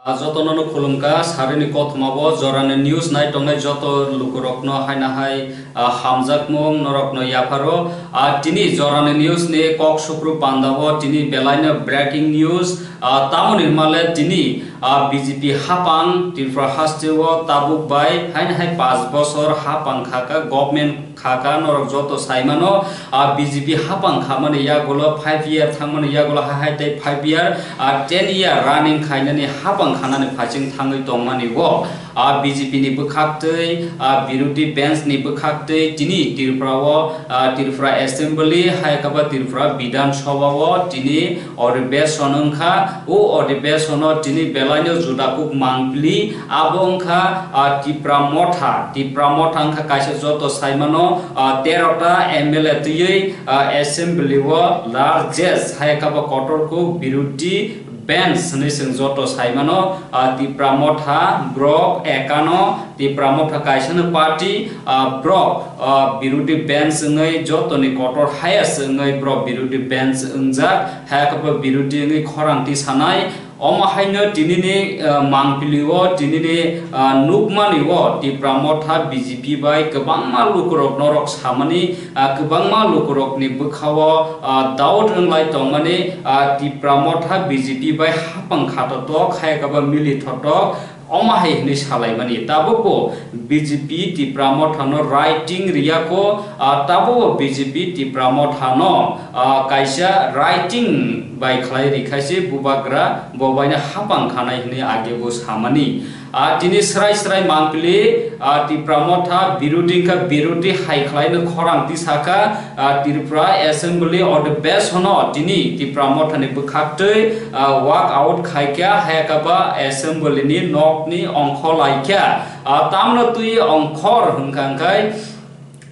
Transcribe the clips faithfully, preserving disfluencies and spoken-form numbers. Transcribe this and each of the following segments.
Ah, jotono no khulumkha, sarini kothoma bo jorani news nai tongnai joto lukurokno haina hai, ah, hamjakmung norokno yapharo. Ah, tini jorani news ni kok supru panda o tini belaino breaking news. Ah, tamoni hwnmale tini, ah, B J P hapang Tripura hasteo tabuk bai haina hai paanch bosor hapang khaka government khaka norok joto saimano, ah, B J P hapang khamani yagulo five year thangmani yagulo hai hai tei five year, ah, ten year running khainani hapang khanani phaiching thangwi tongmani o, ah, B J P ni bwkhaktwi, ah, birodhi bench ni bwkhaktwi tini Tripura o, ah, Tripura Assembly hai khe ba Tripura Bidhan Sabha o tini Odhibeson wngkha, o odhibesono tini belaino juda kuk mangpili, abo wngkha, ah, Tipra Motha. Tipra Motha wngkha kaisa joto saimano, ah, tero ta M L A twiwi, ah, assembly o largest hai khe bo kotor kuk birodhi bench hwnwi chwng joto saimano, ah, Tipra Motha borok ekano Tipra Motha kaisano party, ah, borok, ah, birodhi bench wngwi jotoni kotor highest wngwi borok birodhi bench wngjak, hai khe bo birodhi wngwi khorang tisanai. Omo haino tinini, ah, mangpili o, tinini, ah, nukmani o Tipra Motha B J P bai kwbangma lukurok norok samani, ah, kwbangma lukurokni bwkhao, ah, doubt wnglai tongmani, ah, Tipra Motha B J P bai hapang khatotok hai khe bo mili thotok. Omo hai hwnwi salaimani, tabukbo B J P Tipra Mothano writing riyako, ah, tabukbo B J P Tipra Mothano, ah, kaisa writing bai khlai rikhaise bubagra bo baino hapang khanai hwnwi agebo samani. Ah, tini srai srai mangpili, ah, Tipra Motha birodhi wngkha, birodhi hai khlaino khorang tisakha, ah, Tripura Assembly Odhibesono tini Tipra Mothani bwkhaktwi, ah, walk out khaikha, hai khe ba assembly ni nokni ongkho laikha. Ah, tamno twi ongkhor hwnkha hwnkhe,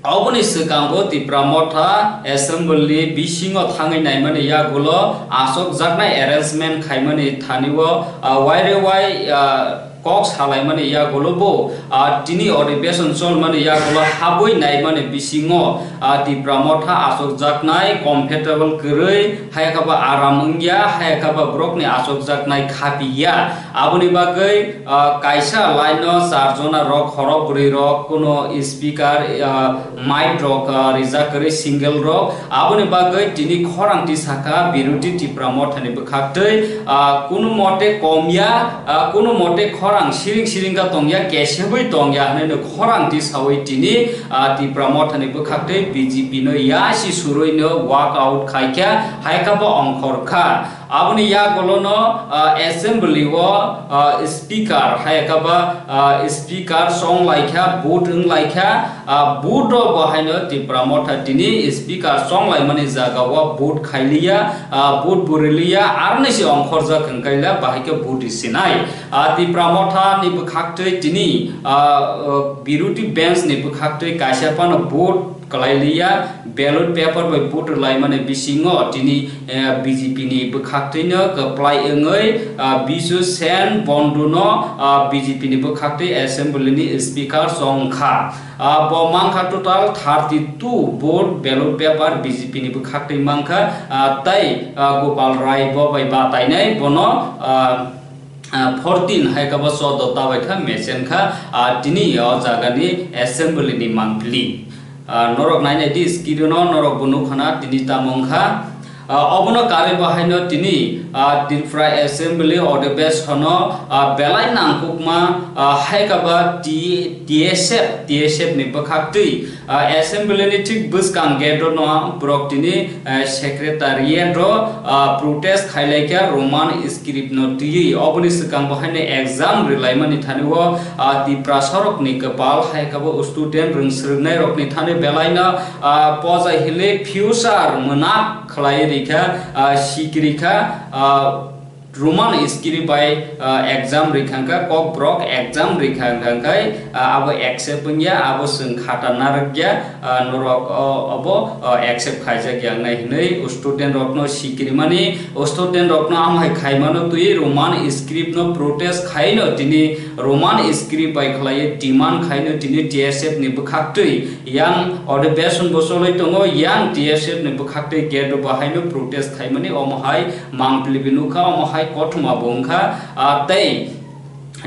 oboni swkango Tipra Motha assembly bisingo thangwi naimani yagulo asokjaknai arrangement khaimani thani o, ah, waire wai, ah, kok salaimani yagulo bo, ah, tini odhibeson cholmani yagulo habwi naimani bisingo, ah, Tipra Motha asokjaknai comfortable kwrwi, hai khe ba aram wngya, hai khe ba borokni asokjaknai khapiya. Aboni bagwi, ah, kaisa line o char jona rok, khorok bwrwi rok, kuno speaker, ah, mic rok, ah, rijak kwrwi single rok. Aboni bagwi tini khorang tisakha birodhi Tipra Mothani bwkhaktwi, ah, kunu mote komya, ah, kunu mote khorang siring siring kha tongya, kesebwi tongya hwnwi no khorang tisawi tini, ah, Tipra Mothani bwkhaktwi B J P no yasi surwi no walk out khaikha, hai khe bo ongkhor kha. Aboni yagulono, ah, assembly o, ah, speaker, hai khe ba, ah, speaker chong laikha, vote wng laikha, ah, vote rok bo haino Tipra Motha tini speaker chong laimani jaga o vote khailiya, ah, vote bo riliya, aroni se ongkhorjak hwnkhe le bahai khe vote sinai. Ah, Tipra Motha ni bwkhaktwi tini, ah, ah, birodhi bench ni bwkhaktwi kaisa phano vote kwlai liya, ballot paper bai vote rwlaimani bisingo tini, eh, B J P ni bwkhaktwino kwplai wngwi, ah, Bisu Sen Bonduno, ah, B J P ni bwkhaktwi assembly ni speaker chong kha. Ah, bo mankha total thirty two vote, ballot paper B J P ni bwkhaktwi mankha, ah, tei, ah, Gopal Rai bo bai batainai bono, ah, ah, fourteen hai khe bo chodo ta bai kha mechen kha, ah, tini o jaga ni assembly ni mangpili. Ah, norok nainai di screen o norok bo nukha na tini tamo wngkha. Ah, obono karwi bo haino tini, ah, Tripura Assembly Odhibesono, ah, belai nangkukma, ah, hai khe ba T-, T S F, T S F ni bwkhaktwi, ah, assembly ni thik bwskang gate o no borok tini, ah, secretariat o, ah, protest khailaikha Roman script no twiwi. Oboni swkang bo haino exam rwlaimani thani o, ah, Tiprasa rokni kwpal hai khe bo student rwng swrwngnai rokni thani belaino, ah, poja hili future mwnak khlai rikha, ah, sikirikha, ah, Roman script bai, ah, exam rikha hwnkha, kok borok exam rikha hwnkha hwnkhe, ah, abo accept wngya, abo chwng khata narwkya, ah, norok, o, obo, ah, accept khaijak ya wngnai hwnwi student rokno sikirimani, student rokno amhai khaimano twi Roman script no protest khaino tini Roman script bai khlaiwi demand khaino tini T S F ni bwkhaktwi yang odhibeson bo cholwi tongo, yang T S F ni bwkhaktwi gate o bo haino protest khaimani omo hai mangpili bi nukha, omo hai kothoma bo wngkha, ah, tei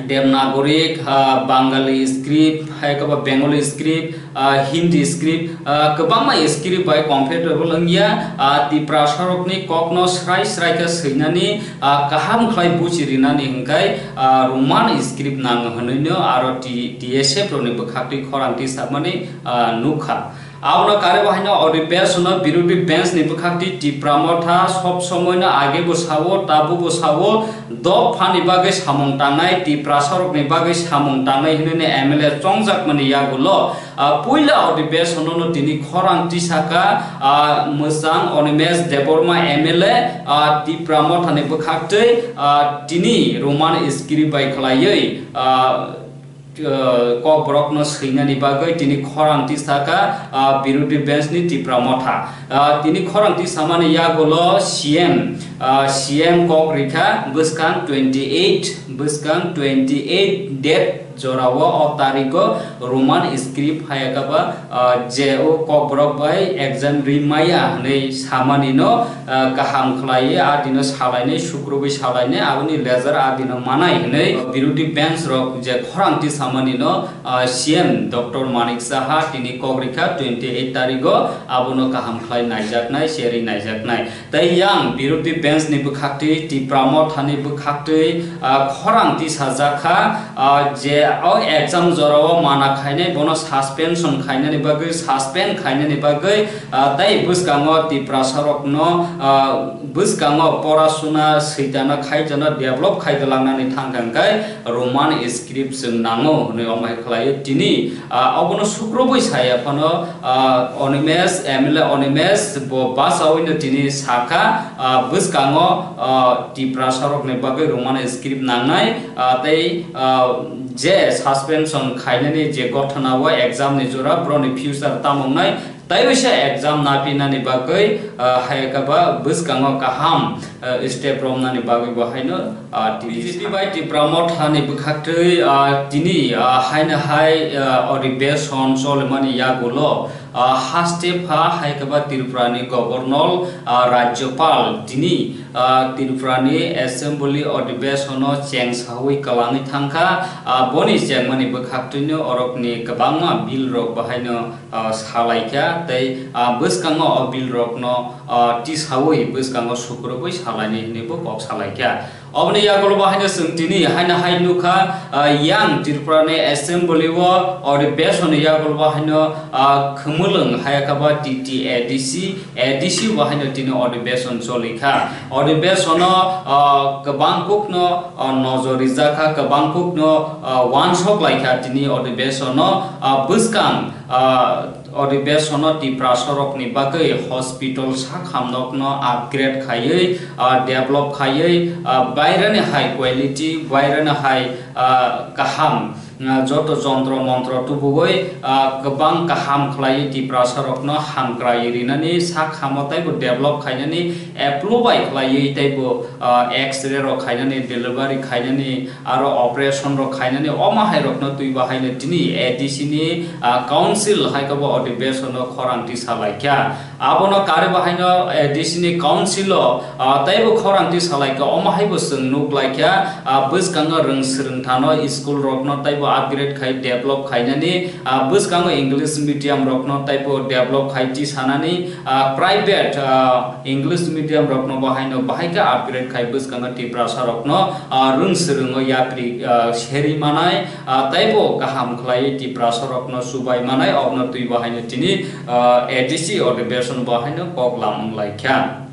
Devanagari, ah, Bengali script, hai khe ba Bengali script, ah, Hindi script, ah, kwbangma script bai compatible wngya, ah, Tipra sorokni kokno srai srai khe swinani, ah, kaham khlai buchi rinani hwnkhe, ah, Roman script nango hwnwi no aro T-, T S F rokni bwkhaktwi khorang tisamani, ah, nukha. Abono karwi bo haino odhibesono birodhi bench ni bwkhakti Tipra Motha sob somoi no age bo sao, tabuk bo sao, dopha ni bagwi samung tangnai, Tipra sorok ni bagwi samung tangnai hinwi no M L A chongjak mani yagulo, ah, puila odhibesono no tini khorang tisaka, ah, mwchang Animesh Debbarma M L A, ah, Tipra Motha ni bwkhaktwi, ah, tini Roman script bai khlaiwi, ah, uh, kokborokno swinani bagwi tini khorang tisaka, uh, birodhi bench ni Tipra Motha. Uh, tini khorang tisamani yagulo C M, uh, C M kok rikha bwskang twenty eight, bwskang twenty eight date jorao o tarigo Roman script hayakaba, uh, je o kokborok bai exam ri maya hwnwi samani no, ah, kaham khlaiwi a dino salainai, sukrubwi salainai, aboni lejar a dino manai hwnwi birodhi bench rok je khorang tisamani no, ah, C M Doctor Manik Saha tini kok rikha twenty eight tarigo abono kaham khlai naijaknai, cherwi naijaknai. Tei yang birodhi bench ni bwkhaktwi, Tipra Motha ni bwkhaktwi, ah, khorang tisajak kha, ah, je o exam jorao mana khainai bono suspension khainani bagwi, suspend khainani bagwi, ah, tei bwskango Tiprasa rokno, ah, bwskango porasuna switana khaitano develop khai langnani thangkha hwnkhe Roman script chwng nango hwnwi omo hai khlaio. Tini, ah, obono sukrubwi saya phano, ah, Animesh, M L A Animesh bo bachawino tini sakha, ah, bwskango, ah, Tiprasa rokni bagwi Roman script nangnai, ah, tei, ah, je suspension khainani je gothona o exam ni jora broni future tamo wngnai, tei waisa exam napinani bagwi, ah, hai khe ba bwskango kaham, ah, step romnani bagwi bo haino, ah, B J P bai Tipra Motha ni bwkhaktwi, ah, tini, ah, haino hai, ah, odhibeson cholimani yagulo, ah, haste pha hai khe ba Tripura ni Governor, ah, Rajyapal tini, ah, Tripura ni Assembly odhibesono chengsawi kwlangwi thangkha, ah, boni chengmani bwkhaktwino orokni kwbangma bill rok bahaino, ah, salaikha tei, ah, bwskango o bill rokno, ah, tisawi bwskango sukrubwi salaini hinwi bo kok salaikha. Oboni yagulo bo haino chwng tini haino hai nukha, ah, yang Tripura ni Assembly o odhibeson ni yagulo bo haino, ah, khumulwng hai khe ba T T A D C, A D C bo haino tini odhibeson cholikha. Odhibesono, ah, kwbang kukno, ah, nojor rijak kha, kwbang kukno, ah, uansuk laikha tini odhibesono, ah, bwskang, ah, odhibesono Tiprasa rokni bagwi hospital sakhamnokno upgrade khaiwi, ah, develop khaiwi, ah, bairani hai quality, bairani hai, ah, kaham, ah, joto jontro montro tubugwi, ah, kwbang kaham khlaiwi Tiprasa rokno hamkrai rinani, sakhamo teibo develop khainani, approve bai khlaiwi teibo, ah, X-ray rok khainani, delivery khainani, aro operation rok khainani omo hai rokno twi bahaino tini A D C ni, ah, council hai khe bo odhibesono khorang tisa laikha. Abono karwi bahaino A D C ni council o, ah, teibo khorang tisa laikha, omo hai bo chwng nuk laikha, ah, bwskango rwng swrwngthano school rokno teibo upgrade khai develop khainani, ah, bwskango English medium rokno teibo develop khai tisanani, ah, private, ah, English medium rokno bahaino bahai khe upgrade khai bwskango Tiprasa rokno, ah, rwng swrwngo yapri, ah, seri manai, ah, teibo kaham khlai Tiprasa rokno chubai manai, obno twi bahaino tini, ah, A D C odhibeson bahaino kok lam wng laikha.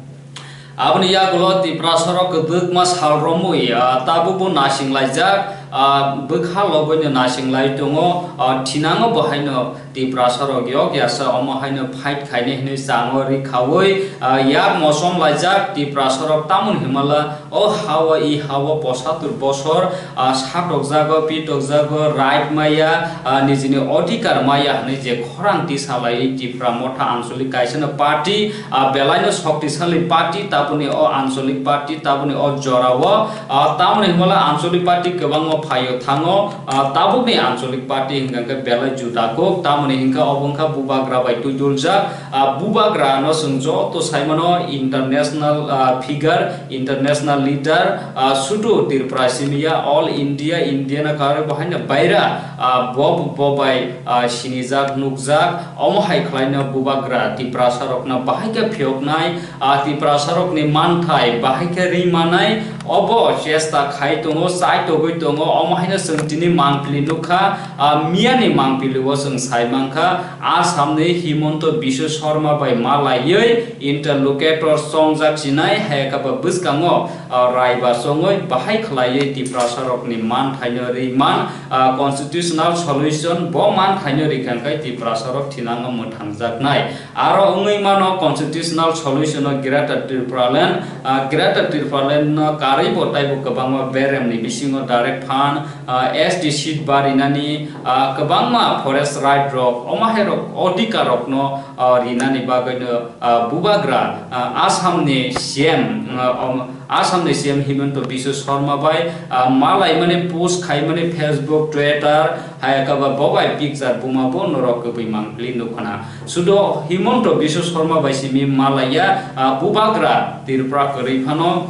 Aboni yagulo Tiprasa rok kwbwkma sal romwi, ah, tabukbo nasing laijak, ah, bwkha logwino nasing lai tongo, ah, thinango bahaino Tiprasa rok yok yasa omo haino fight khainai hinwi chango ri khaui, ah, yak mosom laijak Tiprasa rok tamoni himala o hao i hao posatur bosor, ah, satokjago, pitokjago, right maya, ah, nijini odhikar maya hinwi je khorang tisa lai Tipra Motha Anchalik kaisano party, ah, belaino shoktisali party taboni o Anchalik party taboni o jorao, ah, tamoni himala Anchalik party kwbangma phaio thango, ah, tabukni Anchalik party hwnkha khe belai juda kuk, tam- Ni hingka obo wngkha bubagra bai twiduljak. Ah, bubagra no chwng joto saimano international, ah, figure, international leader, ah, sudu Tripura simi ya, all India, India na karwi bo haino baira, ah, bo, bo bai, ah, sinijak, nukjak. Omo hai khlaino bubagra Tiprasa rokno bahai khe phiyoknai, ah, Tiprasa rokni manthai bahai khe ri manai, obo chesta khai tongo, chai togwi tongo. Omo haino chwng tini mangpili nukha, ah, miyani mangpili o chwng sai mankha, Assamni Himanta Biswa Sarma bai malaiwi interlocutor chongjak chinai, hai khe ba bwskango, ah, raiba chongwi bahai khlaiwi Tiprasa rokni manthaino ri man, ah, constitutional solution bo manthaino ri kha khe Tiprasa rok thinango mwthangjaknai. Aro wngwi mano constitutional solution o Greater Tipraland, ah, Greater Tipraland no karwi bo taibo kwbangma berem ni bisingo direct fund, ah, S T seat barinani, ah, kwbangma forest right rok, omo hai rok odhikar rok no, ah, rinani bagwi no, ah, bubagra, ah, Assam ni C M, ah, om-, Assam ni C M Himanta Biswa Sarma bai, ah, malaimani post khaimani Facebook, Twitter, hai khe ba bo bai picture buma bo norok kwbwi mangpili nukhana. Sudo Himanta Biswa Sarma bai simi malaiya, ah, bubagra Tripura kwrwi phano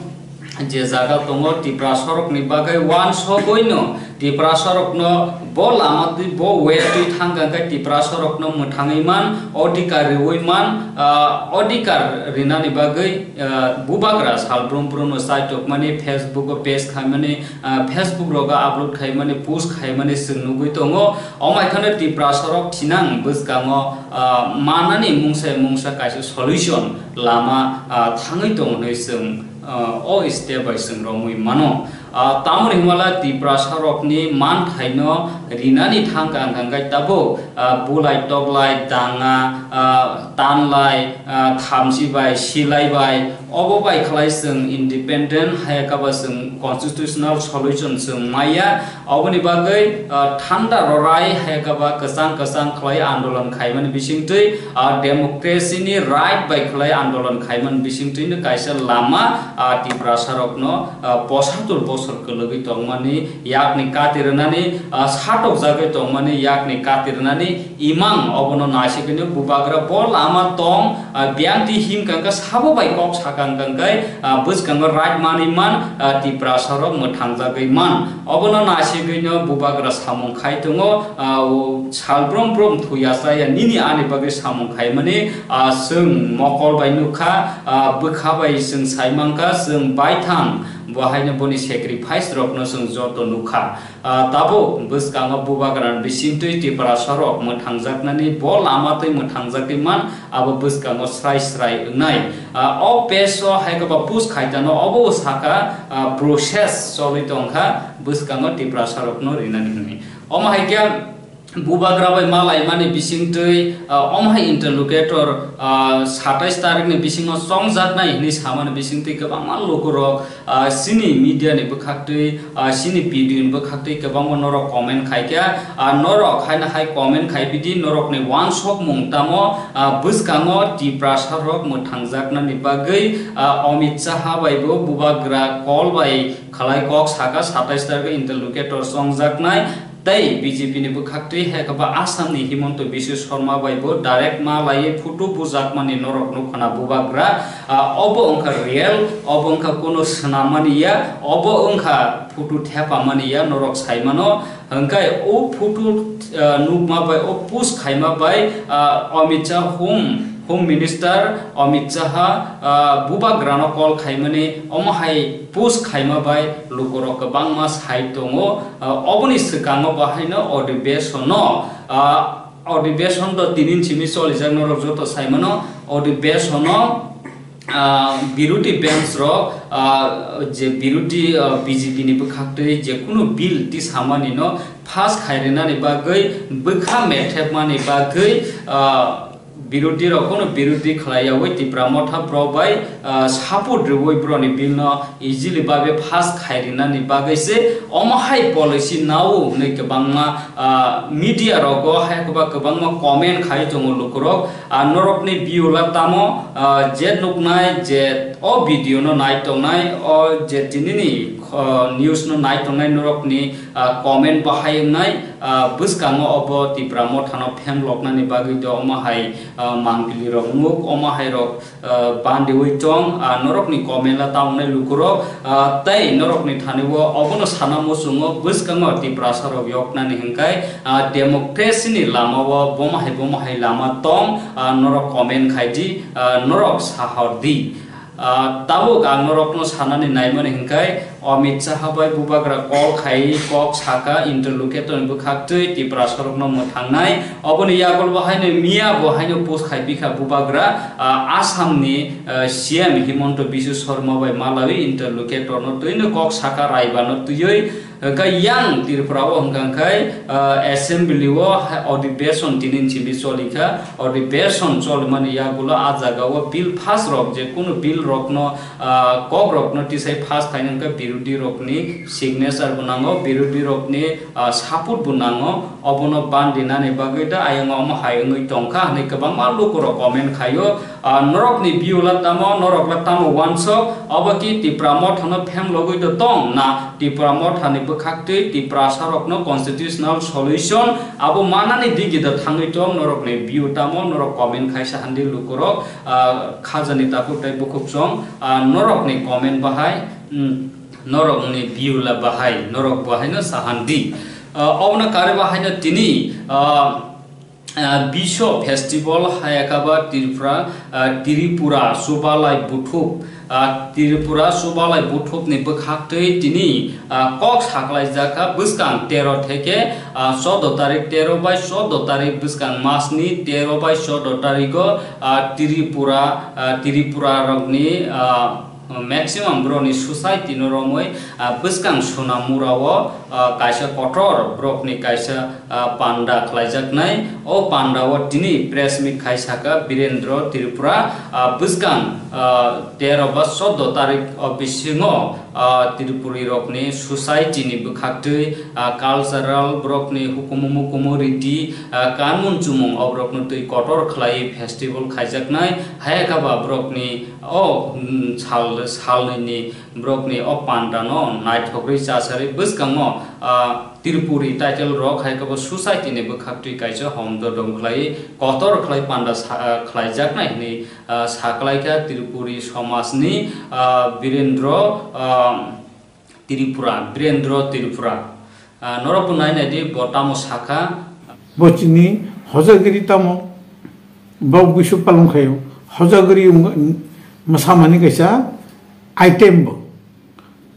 je jaga tongo Tiprasa rokni bagwi wansogwi no Tiprasa rokno bo lama twi bo way twi thang kha khe Tiprasa rokno mwthangwi man, odhikar riwi man, ah, odhikar rinani bagwi, ah, bubagra salbrum brumno chaitokmani, Facebook o page khaimani, ah, Facebook rogo upload khaimani, post khaimani chwng nugwi tongo. Omo hai kheno Tiprasa rok thinang bwskango, ah, manani mungsa mungsa kaisa solution lama, ah, thangwi tongo hinwi chwng, ah, o step bai chwng romwi mano. Ah, tamoni hwnba Tiprasa rokni manthaino rinani thang kha, hwnkha khe tabuk, ah, bulai toklai, danga, ah, tanlai, ah, thamchi bai, silai bai, obo bai khlai chwng independent, hai khe ba chwng constitutional solution chwng maya. Oboni bagwi, ah, thanda rorai, hai khe ba kwchang kwchang khlai andolon khaimani bisingtwi, ah, democracy ni right bai khlai andolon khaimani bisingtwi no kaisa lama, ah, Tiprasa rokno, ah, posatur bosor kwlwgwi tongmani, yakni kati rwnani, ah, satokjagwi tongmani, yakni kati rwnani, Imang obono naisigwino bubagra bo lama tong, ah, biyangtwi himkha khe sabo bai kok sakha khe, ah, bwskango right manwi man, ah, Tiprasa rok mwthangjagwi man. Obono naisigwino bubagra samung khai tongo, ah, o sal brom brom thuya chaya nini ani bagwi samung khaimani, ah, chwng mokol bai nukha, ah, bwkha bai chwng sai mankha, chwng baithang bo haino boni sacrifice rokno chwng joto nukha. Ah, tabuk bwskango bubagrani bisingtwi Tiprasa rok mwthangjaknani bo lama twi mwthangjagwi man, abo bwskango srai srai wngnai. Ah, o page o hai khe ba post khaitano obo saka, ah, process choli tongkha bwskango Tiprasa rokno rinani hwnwi. Omo hai khe bubagra bai malaimani bisingtwi, ah, omo hai interlocutor, ah, satais tarikni bisingo chongjaknai hwnwi samani bisingtwi kwbangma lukurok, ah, chini media ni bwkhaktwi, ah, chini video ni bwkhaktwi kwbangma norok comment khaikha, ah, norok haino hai comment khaibidi norokni uansukmung tamo, ah, bwskango Tiprasa rok mwthangjaknani bagwi, ah, Amit Saha bai bo bubagra call bai khlai kok saka satais tarikh interlocutor chongjaknai. Tei B J P ni bwkhaktwi hai khe ba Assam ni Himanta Biswa Sarma bai bo direct ma laiwi photo bujakmani norok nukhana bubagra. Ah, obo wngkha real, obo wngkha kuno swnammani ya, obo wngkha photo thepamani ya, norok saimano. Hwnkhe o photo, ah, nukma bai, o post khaima bai, ah, Amit Shah Home, Home Minister Amit Shah, ah, bubagrano call khaimani, omo hai post khaima bai lukurok kwbangma sai tongo. Ah, oboni swkango bo haino odhibesono, ah, odhibeson to tinin simi cholijak norok joto saimano, odhibesono, ah, birodhi bench rok, ah, je birodhi, ah, B J P ni bwkhaktwi je kunu bill tisamani no pass khairinani bagwi, bwkha methepmani bagwi, ah, birodhi rok kono birodhi khlaiyawi Tipra Motha bro bai, ah, support rwwi broni bill no easily babe pass khairinani bagwi se omo hai policy nao hwnwi kwbangma, ah, media rogo hai kwba kwbangma comment khai tongo lukurok. Ah, norokni view la tamo, ah, je nuknai je o video no nai tongnai o je tinini Ah, news no nai tongnai norokni, ah, comment bahai wngnai, ah, bwskango obo Tipra Motha no phem loknani bagwi do omo hai, ah, mangpili rok nuk, omo hai rok, ah, bandiwi tong, ah, norokni comment la ta wngnai lukurok, ah, tei norokni thani o obono sana muchungo bwskango Tiprasa rok yoknani hwnkhe, ah, democracy ni lama o bomo hai bomo hai lama tong, ah, norok comment khai di, ah, norok sahor di. Ah, tabuk ang norokno sanani naimani hwnkhe, Amit Shah bai bubagra call khai kok saka interlocutor ni bwkhak twi Tiprasa rokno mwthangnai. Oboni yagulo bo haino miya bo haino post khai bikha bubagra, ah, Assam ni, ah, C M Himanta Biswa Sarma bai malawi interlocutor no twino kok saka raiba no twiwi Hwnkhe yang Tripura o hwnkha khe, ah, assembly o ha-, odhibeson tinin simi cholikha. Odhibeson cholimani yagulo a jaga o bill pass rok, je kunu bill rokno, ah, kok rokno tisai pass khaina hwnkhe birodhi rokni signature bo nango, birodhi rokni, ah, support bo nango. Obono bandinani bagwi da ayang omo hai wngwi tongkha hwnwi kwbangma lukurok comment khaio. Ah, norokni view la tamo, norok la tamo wansok, obo ki Tipra Motha no phem logwi do tong na Tipra Motha ni bwkhak twi Tiprasa rokno constitutional solution abo manani digi do thangwi tong, norokni view tamo, norok comment khaisa handi lukurok, ah, khajani takhuk tei bukhuk chong, ah, norokni comment bahai, mm, norokni view la bahai, norok bahai no sahandi. Ah, obona kare bahai no tini, ah, ah, Biswa Festival Hayakaba Tripura, ah, Tripura Subalai Buthuk, ah, Tripura Subalai Buthuk ni bwkhak twi tini, ah, kok saklaijak kha bwskang tero theke, ah, chordo tarik, tero bai chordo tarik bwskang mas ni tero bai chordo tarigo, ah, Tripura, ah, Tripura rokni, ah, maximum borokni society no romwi, ah, bwskang Sonamura o, ah, kaisa kotor borokni kaisa, ah, panda khlaijaknai. O panda o tini press meet khai saka Birendra Tripura, ah, bwskang, ah, tero ba chordo tarik o bisingo, ah, Tripuri rokni society ni bwkhak twi, ah, cultural borokni hukumu mukumu ridi, ah, kanmun chumung o borokno twi kotor khlai festival khaijaknai. Hayakaba borokni o, mm, sal, salnwini borokni o pandano naithogwi chasari bwskango, ah, Tripuri title rok hai khe bo society ni bwkhak twi kaisa hom dodom khlai kotor khlai panda sa-, ah, khlaijaknai hwnwi, ah, saklaikha Tripuri somajni, ah, Birendra, ah, Tripura, Birendra Tripura. Ah, norok bo nai nai di, bo tamo sakha. Bo chini hojagiri tamo, bo buisu palong khayo. Hojagiri wng-, mwsamani kaisa item bo.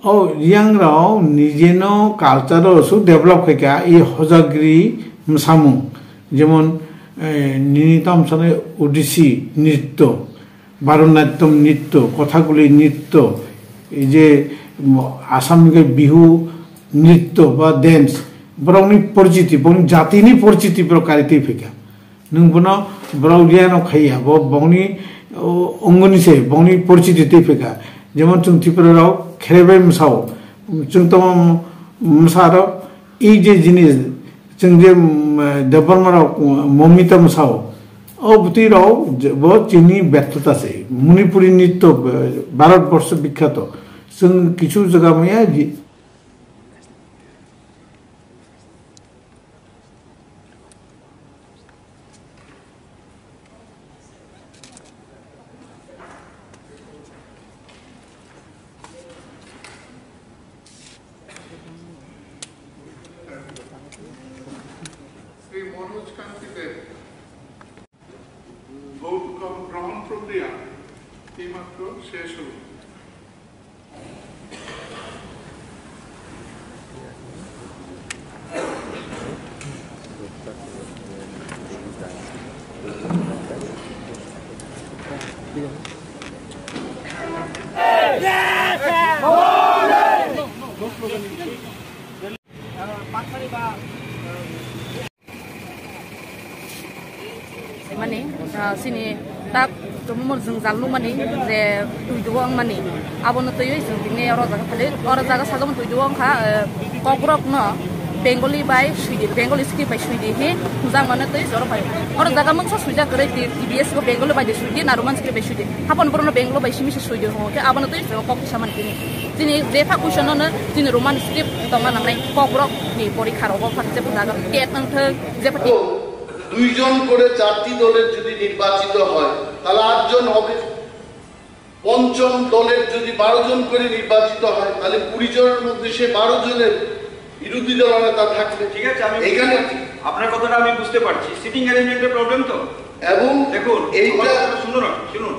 O yang rao nijeno culture o su develop khaika, i hojagiri mwsamung. Jemon, eh, nini tam sanai Odissi nritto. Bharatanatyam nritto, Kathakali nritto, ei je, mm, Assam ni Bihu nritto ba dance, borokni porchiti, borokni jatini porchiti borok kari twi phaikha. Nwng bono borok riyano khaiya, bo bongni, o, ongoni se bongni porchiti twi phaikha. Jemon chwng Tripura rok kherebai mwsao, chwng tamo mwsa rok, ei je jinis, chwng je, mm, Debbarma rok, mm, Momita mwsao, o bwtwi rok je, bo chini berthota se. Manipuri nritto, eh, Bharat borsho bikkhato. Chwng kichu jaga maya ji-, Sri Manoj Kanti Deb, vote come ground from the earth, এইমাত্র শেষ হলো। Mani, ah, sini tak tumumur jwngjal nukmani je twi duo wngmani, abono twiwi chwng tini oro jaga phali, oro jaga sagamo twi duo wngkha, eh, kokrokno, Bengali bai suidi, Bengali script bai suidi he, hujang mane tei joro bai. Oro jaga mangsa suijak kwrwi T B S bo Bengali bai de suidi, na Roman script bai suidi. Hapon borokno Bengali bai simi se suidi ho, ke abono tei joro kok kisa man kini. Chini je pha question no, chini Roman script tongma nangnai kok borok ni porikha rogo phan je jaga tet nang thang, je pha দুইজন করে চারটি দলের যদি নির্বাচিত হয়, তাহলে আটজন হবে। পঞ্চম দলের যদি বারো জন করে নির্বাচিত হয়, তাহলে কুড়ি জনের মধ্যে সে বারো জনের বিরোধী দলনেতা থাকবে। ঠিক আছে, আমি এখানে আপনার কথাটা আমি বুঝতে পারছি। সিটিং অ্যারেঞ্জমেন্টের প্রবলেম তো। এবং দেখুন, এইটা আমার কথা শুনুন, শুনুন।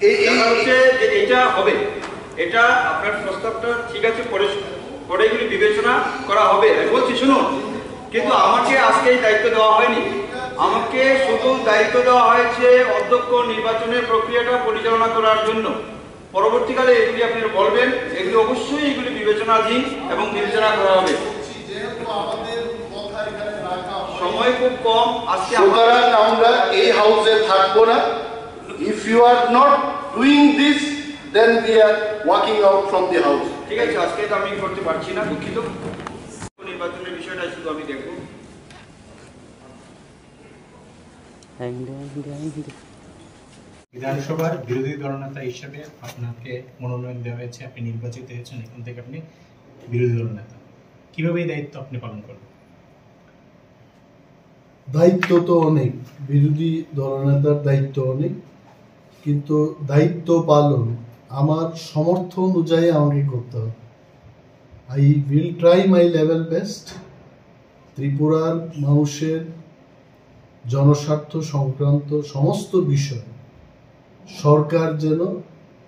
এই, এই, ব্যাপার হচ্ছে যে এটা হবে, এটা আপনার প্রস্তাবটা ঠিক আছে, পরে, পরে এগুলি বিবেচনা করা হবে। আমি বলছি, শুনুন, কিন্তু আমাকে আজকে এই দায়িত্ব দেওয়া হয়নি। আমাকে শুধু দায়িত্ব দেওয়া হয়েছে অধ্যক্ষ নির্বাচনের প্রক্রিয়াটা পরিচালনা করার জন্য। পরবর্তীকালে এগুলি আপনি বলবেন, এগুলি অবশ্যই এগুলি বিবেচনাধীন এবং বিবেচনা করা হবে। সময় খুব কম আজকে। সুতরাং আমরা এই হাউসে থাকবো না। If you are not doing this, then we are walking out from the house. ঠিক আছে, আজকে তো আমি করতে পারছি না, দুঃখিত। নির্বাচনের বিষয়টা শুধু আমি দেখব। বিধানসভার বিরোধী দলনেতা হিসেবে আপনাকে মনোনয়ন দেওয়া হয়েছে, আপনি নির্বাচিত হয়েছেন, এখন থেকে আপনি বিরোধী দলনেতা। কিভাবে এই দায়িত্ব আপনি পালন করবেন? দায়িত্ব তো অনেক, বিরোধী দলনেতার দায়িত্ব অনেক, কিন্তু দায়িত্ব পালন আমার সামর্থ্য অনুযায়ী আমাকে করতে হবে। I will try my level best. ত্রিপুরার মানুষের জনস্বার্থ সংক্রান্ত সমস্ত বিষয় সরকার যেন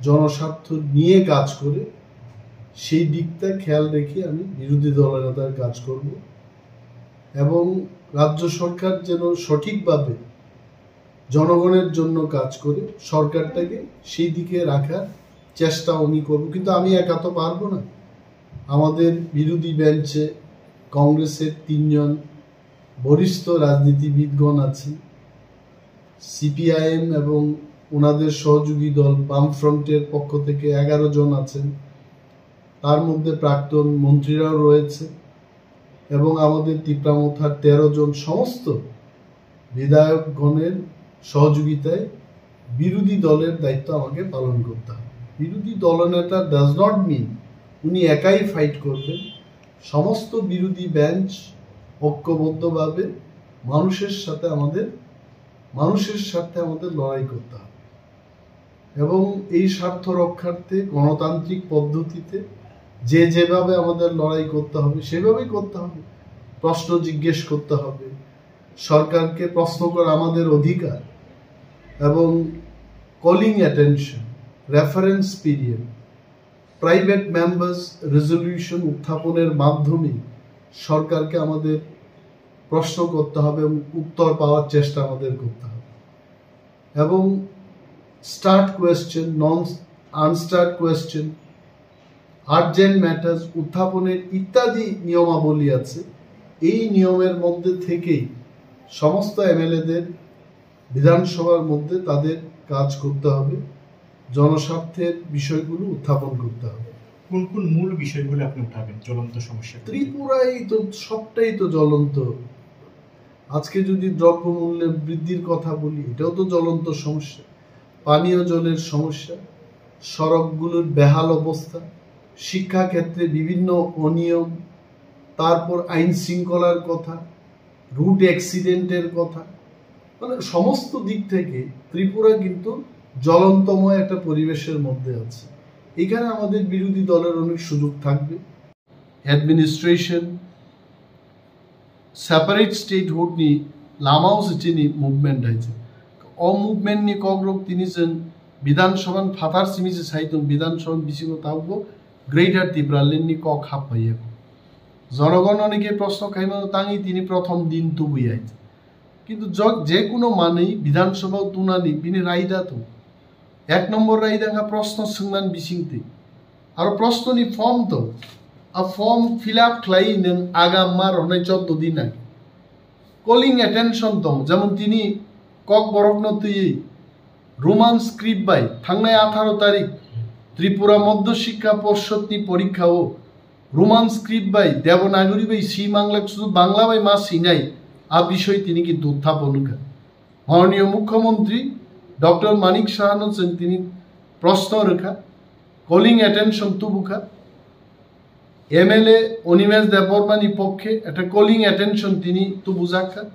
জনস্বার্থ নিয়ে কাজ করে, সেই দিকটা খেয়াল রেখে আমি বিরোধী দলনেতার কাজ করব এবং রাজ্য সরকার যেন সঠিকভাবে জনগণের জন্য কাজ করে, সরকারটাকে সেই দিকে রাখার চেষ্টা আমি করব। কিন্তু আমি একা তো পারবো না। আমাদের বিরোধী বেঞ্চে কংগ্রেসের তিনজন বরিষ্ঠ রাজনীতিবিদগণ আছেন, সিপিআইএম এবং ওনাদের সহযোগী দল বামফ্রন্টের পক্ষ থেকে এগারো জন আছেন, তার মধ্যে প্রাক্তন মন্ত্রীরাও রয়েছে এবং আমাদের তিপ্রামথার তেরো জন সমস্ত বিধায়কগণের সহযোগিতায় বিরোধী দলের দায়িত্ব আমাকে পালন করতে হবে। বিরোধী দলনেতা does not mean উনি একাই ফাইট করবেন। সমস্ত বিরোধী বেঞ্চ ঐক্যবদ্ধভাবে মানুষের সাথে আমাদের, মানুষের স্বার্থে আমাদের লড়াই করতে হবে এবং এই স্বার্থ রক্ষার্থে গণতান্ত্রিক পদ্ধতিতে যে যেভাবে আমাদের লড়াই করতে হবে, সেভাবেই করতে হবে। প্রশ্ন জিজ্ঞেস করতে হবে, সরকারকে প্রশ্ন করা আমাদের অধিকার। এবং calling attention, reference period, private members resolution উত্থাপনের মাধ্যমে সরকারকে আমাদের প্রশ্ন করতে হবে এবং উত্তর পাওয়ার চেষ্টা আমাদের করতে হবে। এবং স্টার্ট কোয়েশ্চেন, নন আনস্টার্ট কোয়েশ্চেন, আর্জেন্ট ম্যাটার্স উত্থাপনের ইত্যাদি নিয়মাবলী আছে। এই নিয়মের মধ্যে থেকেই সমস্ত এমএলএদের বিধানসভার মধ্যে তাদের কাজ করতে হবে, জনস্বার্থের বিষয়গুলো উত্থাপন করতে হবে। কোন কোন মূল বিষয়গুলো আপনি উঠাবেন, জ্বলন্ত সমস্যা? ত্রিপুরায় তো সবটাই তো জ্বলন্ত। আজকে যদি দ্রব্যমূল্যের বৃদ্ধির কথা বলি, এটাও তো জ্বলন্ত সমস্যা। পানীয় জলের সমস্যা, সড়কগুলোর বেহাল অবস্থা, শিক্ষাক্ষেত্রে বিভিন্ন অনিয়ম, তারপর আইন শৃঙ্খলার কথা, রুট অ্যাক্সিডেন্টের কথা, মানে সমস্ত দিক থেকে ত্রিপুরা কিন্তু জ্বলন্তময় একটা পরিবেশের মধ্যে আছে। এখানে আমাদের বিরোধী দলের অনেক সুযোগ থাকবে। Administration, separate statehood ni lama o se chini movement hai se. O movement ni kokrok tini chwng Bidhan Sabha ni phatar simi se sai tong, Bidhan Sabha ni bisingo tabukbo Greater Tipraland ni kok hap phai ya. Jonogon onike proshno khaimano tangwi tini prothom din tubui hai. Kintu jok-, je kuno manwi Bidhan Sabha o tunani bini raida tong. Ek nombor raida wngkha proshno swngnani bisingtwi. Aro proshnoni form tong. A form fill up khlaiwi nwng agam ma rohnai choddo din age. Calling attention tong, jemon tini Kokborokno twiwi Roman script bai thangnai atharo tarik Tripura Madhya Shiksha Porshod ni porikha o Roman script bai Devanagari bai si manglak, sudu Bangla bai ma sinai, a bisoi tini kintu uthapon wngkha. Mananiya Mukhyamantri Doctor Manik Sahano chwng tini proshno rwkha, calling attention tubukha. M L A Animesh Debbarmani pokkhe ekta calling attention tini tubujakha.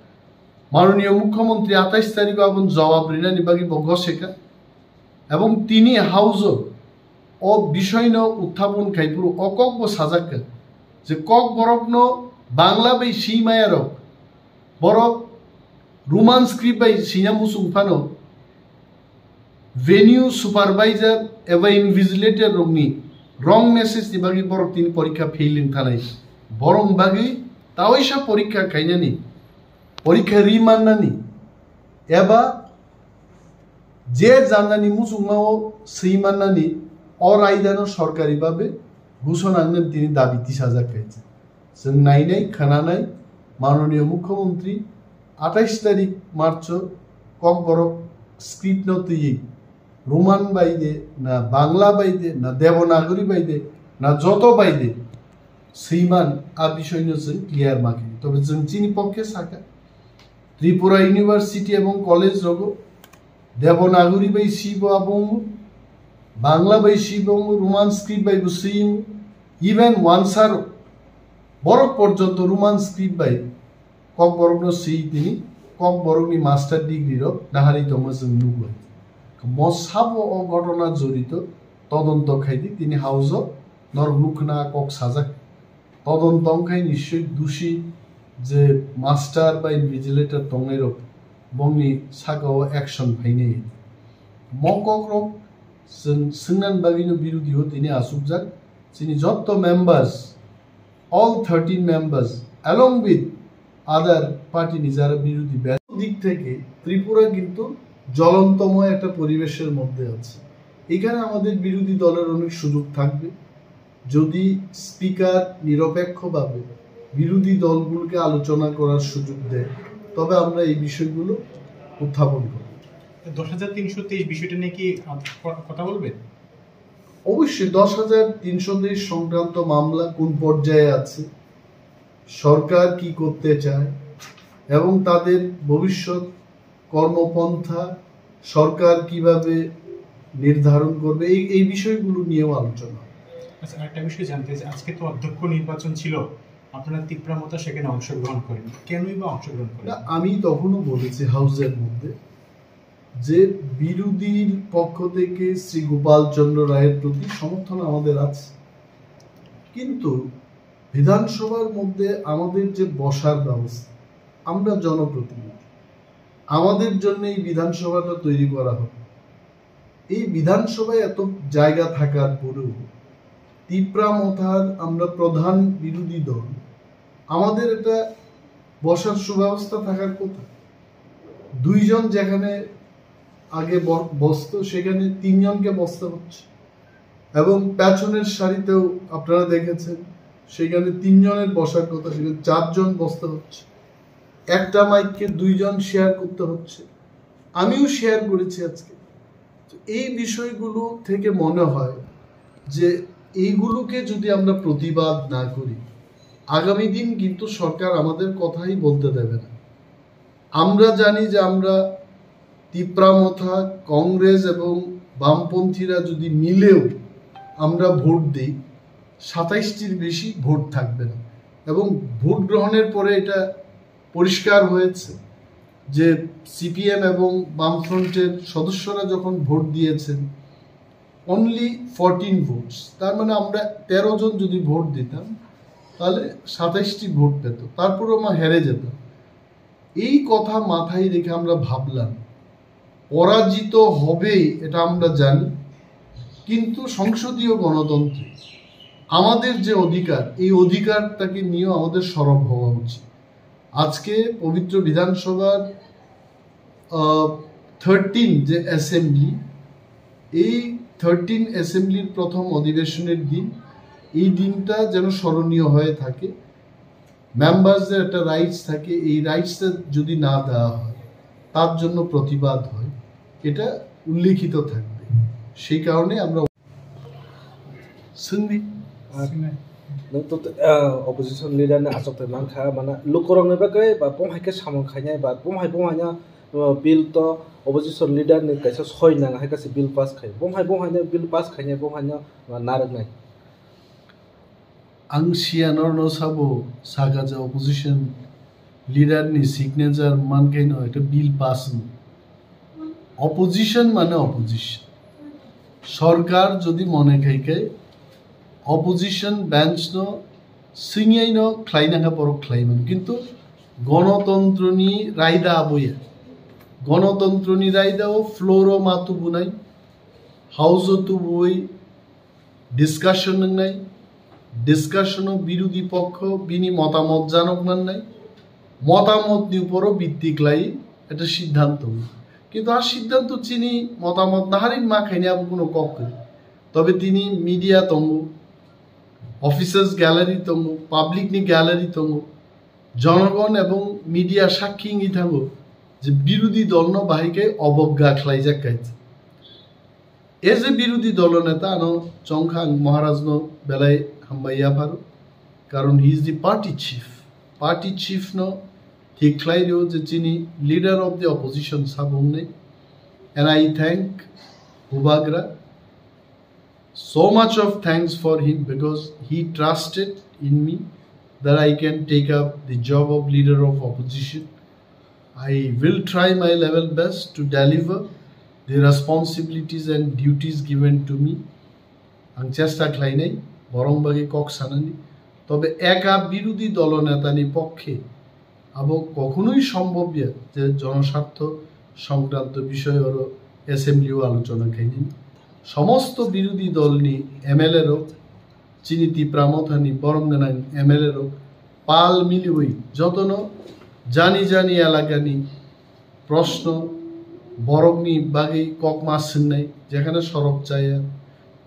Mananiya Mukhyamantri atais tarikh aboni jawab rinani bagwi bo gosekha. Ebong tini House-o o bishoino uthapon khai phuru o kokbo sajakha je Kokborokno Bangla bai swi mayarok, borok Roman script bai sina muchung phano venue supervisor eba invigilator rokni wrong message ni bagwi borok tini porikha fail wng thanai. Borok bagwi tawaisa porikha khainani, porikha ri mannani eba je janani muchungmao swi mannani o raidano sorkari babe ghushona wngmani tini dabi tisajak khaisa. Chwng nainai, khwnanai, Mananiya Mukhyamantri atais tarik March-o Kokborok script-no twiwi Roman bai de, na Bangla bai de, na Devanagari bai de, na joto bai de, swiman a bishoino chwng clear ma khe. Tobe chwng chini pokkhe sakha, Tripura University ebong college rogo Devanagari bai swi bo abo wngo, Bangla bai swi bo wngo, Roman script bai bo swi wngo, even wansarok borok porjonto Roman script bai Kokborokno swi tini Kokborokni master degree rok nahari tongma chwng nugo. Mo sabo o ghotona jorito todonto khaidi, tini House-o norok nukhna kok sajak. Todonto wngkhai nischoi dushi je master ba invigilator tongnairok bongni sakao action phainai. Mo kokrok chwng swngnan bagwino birodhi-o tini achukjak. Chini jotto members, all thirteen members along with other party ni jara birodhi be-, dik theke Tripura kintu jolontomo ekta poribeshor moddhe ache. এখানে আমাদের বিরোধী দলের অনেক সুযোগ থাকবে। যদি স্পিকার নিরপেক্ষভাবে বিরোধী দলগুলোকে আলোচনা করার সুযোগ দেয়, তবে আমরা এই বিষয়গুলো উত্থাপন করব। দশ হাজার তিনশো তেইশ বিষয়টা নিয়ে কি, আহ, ক-, কথা বলবেন? অবশ্যই, দশ হাজার তিনশো তেইশ সংক্রান্ত মামলা কোন পর্যায়ে আছে, সরকার কি করতে চায় এবং তাদের ভবিষ্যৎ কর্মপন্থা সরকার কিভাবে নির্ধারণ করবে, এই, এই বিষয়গুলো নিয়েও আলোচনা হয়। আচ্ছা, আরেকটা বিষয় জানতে চাই, আজকে তো অধ্যক্ষ নির্বাচন ছিল, আপনারা তিপ্রা মথা সেখানে অংশগ্রহণ করেন, কেনই বা অংশগ্রহণ করেন? না, আমি তখনও বলেছি হাউসের মধ্যে যে বিরোধীর পক্ষ থেকে শ্রী গোপাল চন্দ্র রায়ের প্রতি সমর্থন আমাদের আছে, কিন্তু বিধানসভার মধ্যে আমাদের যে বসার ব্যবস্থা, আমরা জনপ্রতিনিধি, আমাদের জন্য এই বিধানসভাটা তৈরি করা হবে। এই বিধানসভায় এত জায়গা থাকার পরেও তিপ্রা মথার আমরা প্রধান বিরোধী দল, আমাদের একটা বসার সুব্যবস্থা থাকার কথা। দুইজন যেখানে আগে ব-, বসতো, সেখানে তিনজনকে বসতে হচ্ছে। এবং পেছনের সারিতেও আপনারা দেখেছেন, সেখানে তিনজনের বসার কথা, সেখানে চারজন বসতে হচ্ছে। একটা মাইককে দুইজন শেয়ার করতে হচ্ছে। আমিও শেয়ার করেছি আজকে। তো এই বিষয়গুলো থেকে মনে হয় যে এইগুলোকে যদি আমরা প্রতিবাদ না করি, আগামী দিন কিন্তু সরকার আমাদের কথাই বলতে দেবে না। আমরা জানি যে আমরা তিপ্রা মথা, কংগ্রেস এবং বামপন্থীরা যদি মিলেও আমরা ভোট দিই, সাতাইশটির বেশি ভোট থাকবে না। এবং ভোট গ্রহণের পরে এটা পরিষ্কার হয়েছে যে সিপিএম এবং বামফ্রন্টের সদস্যরা যখন ভোট দিয়েছেন, অনলি ফোরটিন ভোটস, তার মানে আমরা তেরো জন যদি ভোট দিতাম, তাহলে সাতাইশটি ভোট পেত, তারপরে আমরা হেরে যেতাম। এই কথা মাথায় রেখে আমরা ভাবলাম, পরাজিত হবেই, এটা আমরা জানি, কিন্তু সংসদীয় গণতন্ত্রে আমাদের যে অধিকার, এই অধিকারটাকে নিয়েও আমাদের সরব হওয়া উচিত। আজকে পবিত্র বিধানসভার থার্টিন যে অ্যাসেম্বলি, এই থার্টিন অ্যাসেম্বলির প্রথম অধিবেশনের দিন, এই দিনটা যেন স্মরণীয় হয়ে থাকে। মেম্বারসদের একটা রাইটস থাকে, এই রাইটসটা যদি না দেওয়া হয়, তার জন্য প্রতিবাদ হয়, এটা উল্লেখিত থাকবে। সেই কারণে আমরা শুনবি। Nwng to, ah, opposition leader ni achuk twi mankha, mana lukurok ni bagwi ba bom hai khe samung khainai ba bom hai bom haino, ah, bill to opposition leader ni kaisa soi nang hai kaisa bill pass khai. Bom hai bom haino bill pass khainai bom haino, ah, narwknai. Ang siya norno sabo saka je opposition leader ni signature mankhaino ekta bill pass no. Opposition mane opposition. Sorkar jodi mone khai khai opposition bench no swingyai no khlai nangkha borok khlai mano. Kintu gonotontro ni raida aboya. Gonotontro ni raida o floor o ma tubunai, house o tubui discussion wngnai, discussion o birodhi pokho bini motamot janok mannai, motamot ni upor o bitti khlai ekta siddhanto. Kintu a siddhanto chini motamot naharwi ma khaini abo kuno kok kwrwi. Tobe tini media tongo, officers gallery tongo, public ni gallery tongo, jonogon ebong media sakki wngwi thango je birodhi dol no bahai khe obogga khlaijak kaisa. As a birodhi dolo neta ano chongkha ang Maharaj no belai hambai yapharo, karon he is the party chief. Party chief no thik khlai rio je chini leader of the opposition sabo wngnai. And I thank Bubagra so much of thanks for him because he trusted in me that I can take up the job of leader of opposition. I will try my level best to deliver the responsibilities and duties given to me. Ang chesta khlainai borong bagwi kok sanani. Tobe eka birodhi dolo netani pokkhe abo kokhonoi sombobya je jonosartho songkranto bishoy oro assembly o alochona khainani. Somosto birodhi dolni M L A rok, chini Tipra Mothani borom gwnang M L A rok pal miliwi jotono jani jani elakani proshno, borokni bagwi kokma swngnai, jekhane sorok chaya,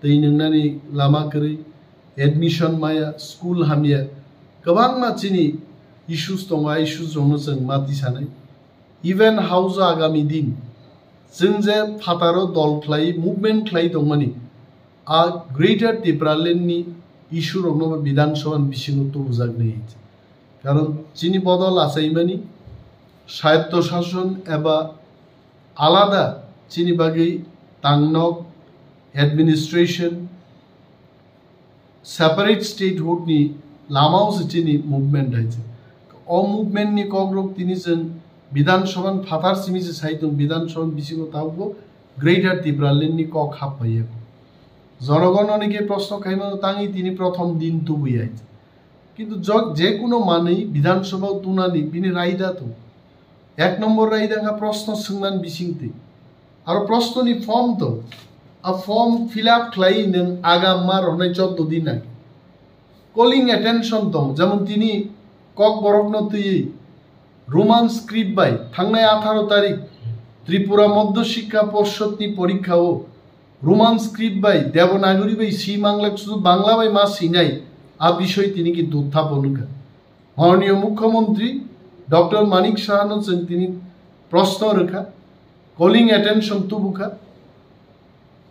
twi nwngnani lama kwrwi, admission maya, school hamya, kwbangma chini issues tongo, a issues rokno chwng ma tisanai. Even house o agami din chwng je phataro dol khlai, movement khlai tongmani, a Greater Tipraland ni issue rokno bo Bidhan Sabha ni bisingo tubujaknai. Karon chini bodol achaimani, swayatto shason eba alada chini bagwi tangnok, administration, separate statehood ni lama o se chini movement hai se. O movement ni kokrok tini chwng Bidhan Sabha ni phatar simi se sai tong, Bidhan Sabha ni bisingo tabukbo Greater Tipraland ni kok hap pai ya. Jonogon onike proshno khaimano tangwi tini prothom din tubui hai. Kintu jok-, je kuno manwi Bidhan Sabha o tunani bini raida tong. Ek nombor raida kha proshno swngnani bisingtwi. Aro proshnoni form tong. A form fill up khlai nwng agam ma rohnai choddo din age. Calling attention tong, jemon tini Kokborokno twiwi Roman script bai thangnai atharo tarik Tripura Madhya Shiksha Porshod ni porikha o Roman script bai Devanagari bai si manglak sudu Bangla bai ma sinai a bisoi tini kintu uthapon wngkha. Mananiya Mukhyamantri Doctor Manik Saha no chwng tini proshno rwkha, calling attention tubukha.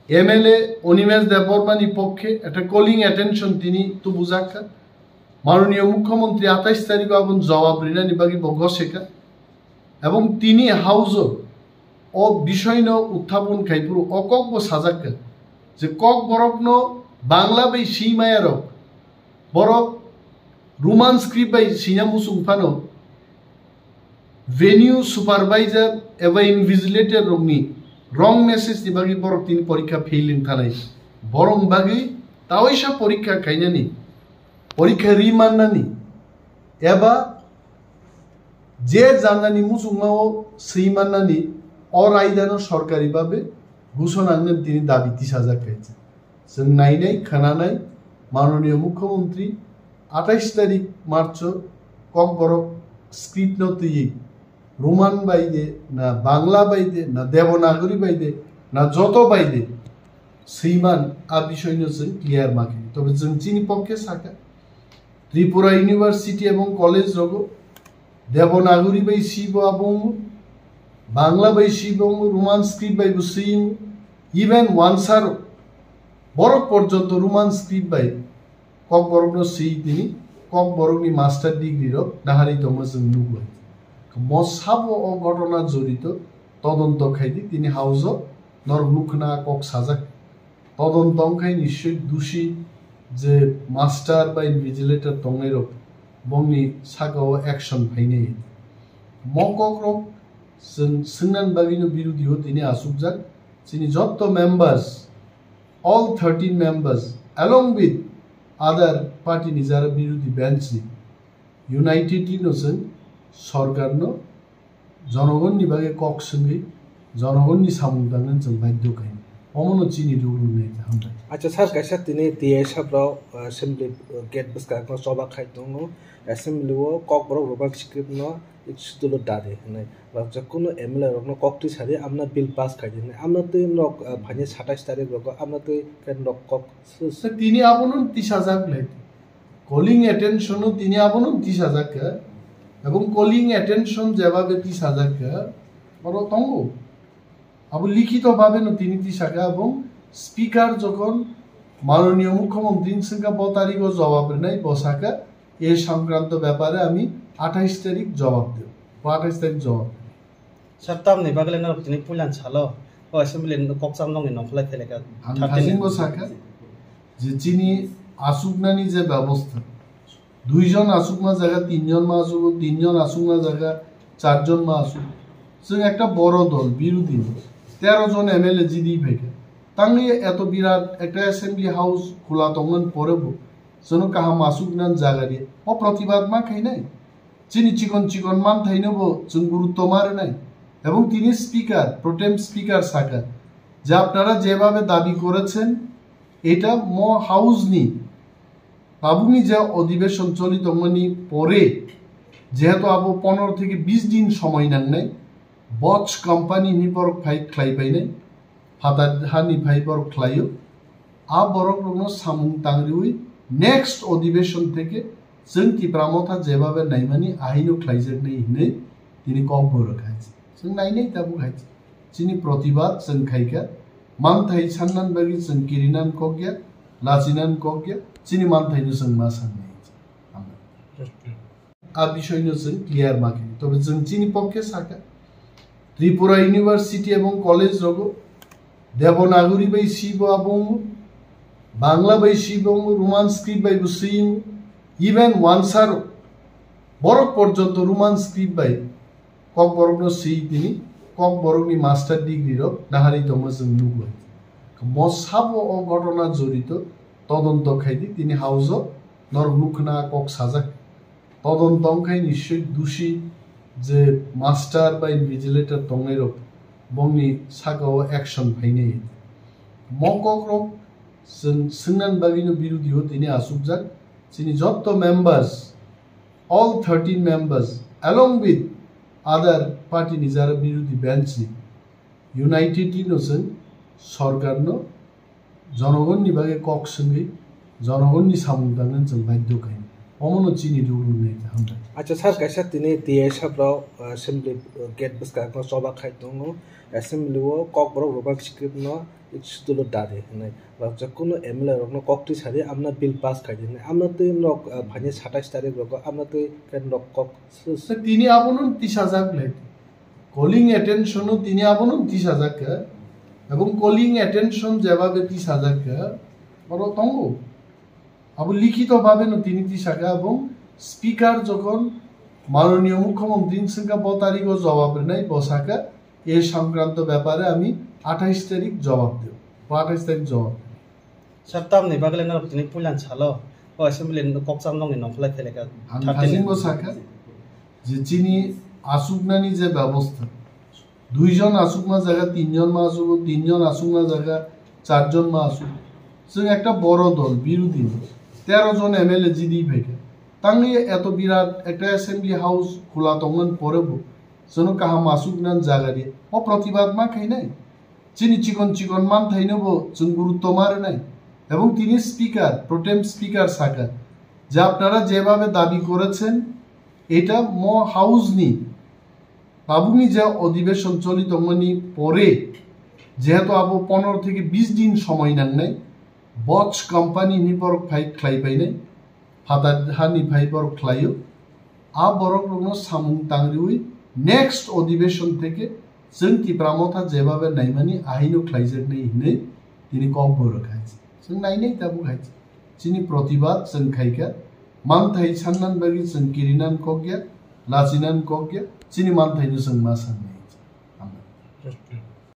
M L A Animesh Debbarma ni pokkhe ekta calling attention tini tubujakha. Mananiya Mukhyamantri atais tarikh o aboni jawab rinani bagwi bo gosekha. Ebong tini house o o bisoi no uthapon khai phuru o kok bo sajakha je Kokborok no Bangla bai si maya rok borok Roman script bai sina muchung phano venue supervisor eba invigilator rokni wrong message ni bagwi borok tini porikha fail wng thanai. Borok bagwi tawaisa porikha khainani, porikha ri mannani eba je jangani muchungma o swi mannani o raidano sorkari babe gusona wngna tini dabi tisajak khaisa. Chwng nainai, khwnanai, Mananiya Mukhyamantri atais tarik March o Kokborok script no twiwi Roman bai de, na Bangla bai de, na Devanagari bai de, na joto bai de, swiman a bisoi no chwng clear ma khe. Tobe chwng chini pokke sakha, Tripura University ebong college rogo Devanagari bai si bo abo wngo, Bangla bai si bo wngo, Roman script bai bo si wngo, even wansaro borok porjonto Roman script bai Kokborokno swi tini Kokborokni master degree rok nahari tongma chwng nukgo. Mo sabo o ghotona jorito todonto khaidi tini house o norok nukhna kok sajak. Todonto wngkhai nischoi dusi je master ba invigilator tongnairok bongni sakao action phainai. Mo kokrok chwng swngnan bagwino birodhi o tini achukjak. Chini jotto members, all thirteen members, along with other party ni jara birodhi bench ni unitedly no chwng sorkar no jonogonni bagwi kok swngwi jonogonni samung tangnani chwng baidhyo khainai. Omono chini rule nai hambai. Acha sir, kaisa tini T I sabrok, uh, assembly, uh, gate bwskango choba khai tongo. Assembly o Kokborok Roman script no schedule o dadi hinwi. Rok je kunu M L A rokno kok twi sadi amna bill pass khai di hinwi. Amna twi nok, uh, phaini satais tarik rogo amna twi khe nok kok. Sir, tini abono tisajak le. Calling attention o tini abono tisajak kha. Ebong calling attention jebabe tisajak kha. Oro tongo. Abo likhito bhabe no tini tisakha, ebong speaker jokhon manoniyo mukhyamantri swngkha bo tarikho jawab rinai, bo sakha, "E songkranto byapare ami athais tarik jawab debo." Bo athais tarik jawab. Sir, tamni bagwi no tini puilan salo o assembly ni kokcham nokni nongkholai thele kha. Ang thirteen thasingbo sakha je chini asuknani je byabostha, duijon asukma jaga tinjon ma asugo, tinjon asukma jaga charjon ma asuk. Chwng ekta boro dol, birodhi ni. Tero jon M L A jidi phaikha. Tangwi eto birat ekta assembly house khula tongmani porebo chwngno kaham asuknani jaga riya. O protibad ma khainai? Chini chikon chikon manthaino bo chwng gurutto ma rwnai. Ebong tini speaker, pro tem speaker sakha je, "Apnara jebhabe dabi korechen, eta mo house ni tabukni je odhibeshon choli tongmani pore, jehetu abo pondro theke bis din somoi nangnai, Bosch company ni borok phai khlai painai, phatar hani phai borok khlaio. A borok rokno samung tangriwi next odhibeshon theke chwng Tipra Motha jebhabe naimani ahaino khlaijaknai hinwi tini kok borok hai. Chwng nainai tabuk hai. Chini protibad chwng khaikha, manthai sannan bagwi chwng kirinan kokya, lachinan kokya, chini manthaino chwng ma sannai. Hambai. A bisoino chwng clear ma khe. Tobe chwng chini pokke sakha, Tripura University ebong college rogo Devanagari bai swi bo abo wngo, Bangla bai swi bo wngo, Roman script bai bo swi wngo, even wansaro borok porjonto Roman script bai Kokborokno swi tini Kokborokni master degree rok nahari tongma chwng nukgo. Mo sabo o ghotona jorito todonto khaidi tini house o norok nukhna kok sajak. Todonto wngkhai nischoi dusi je master ba invigilator tongnairok bongni sakao action phainai. Mo kokrok chwng swngnan bagwino birodhi o tini achukjak. Chini jotto members, all thirteen members, along with other party ni jara birodhi bench ni unitedly no chwng sorkar no jonogonni bagwi kok swngwi jonogonni samung tangnani chwng baidhyo khainai. Omono chini rule nai hambai. Acha sir, kaisa tini T I sabrok, uh, assembly, uh, gate bwskango choba khai tongo. Assembly o Kokborok Roman script no schedule o dadi hinwi. Rok je kunu M L A rokno kok twi sadi amna bill pass khai di hinwi. Amna twi nok, uh, phaini satais tarik rogo amna twi khe nok kok. Sir, tini abono tisajak le. Calling attention o tini abono tisajak kha. Ebong calling attention jebabe tisajak kha, oro tongo. Abo likhito bhabe no tini tisakha, ebong speaker jokhon manoniyo mukhyamantri swngkha bo tarikho jawab rinai, bo sakha, "E songkranto byapare ami athais tarik jawab debo." Bo athais tarik jawab. Sir, tamni bagwi no tini puilan salo o assembly ni kokcham nokni nongkholai thele kha. Ang thirteen thasingbo sakha je chini asuknani je byabostha, duijon asukma jaga tinjon ma asugo, tinjon asukma jaga charjon ma asuk. Chwng ekta boro dol, birodhi ni. Tero jon M L A jidi phaikha. Tangwi eto birat ekta assembly house khula tongmani porebo chwngno kaham asuknani jaga riya. O protibad ma khainai? Chini chikon chikon manthaino bo chwng gurutto ma rwnai. Ebong tini speaker, pro tem speaker sakha je, "Apnara jebhabe dabi korechen, eta mo house ni tabukni je odhibeshon choli tongmani pore, jehetu abo pondro theke bis din somoi nangnai, Bosch company ni borok phai khlai painai, phatar hani phai borok khlaio. A borok rokno samung tangriwi next odibeshon theke chwng Tipra Motha jebabe naimani ahaino khlaijaknai hinwi tini kok bo rwkha hai se. Chwng nainai tabuk hai se. Chini protibad chwng khaikha, manthai sannan bagwi chwng kirinan kokya, lachinan kokya, chini manthaino chwng ma sanwi.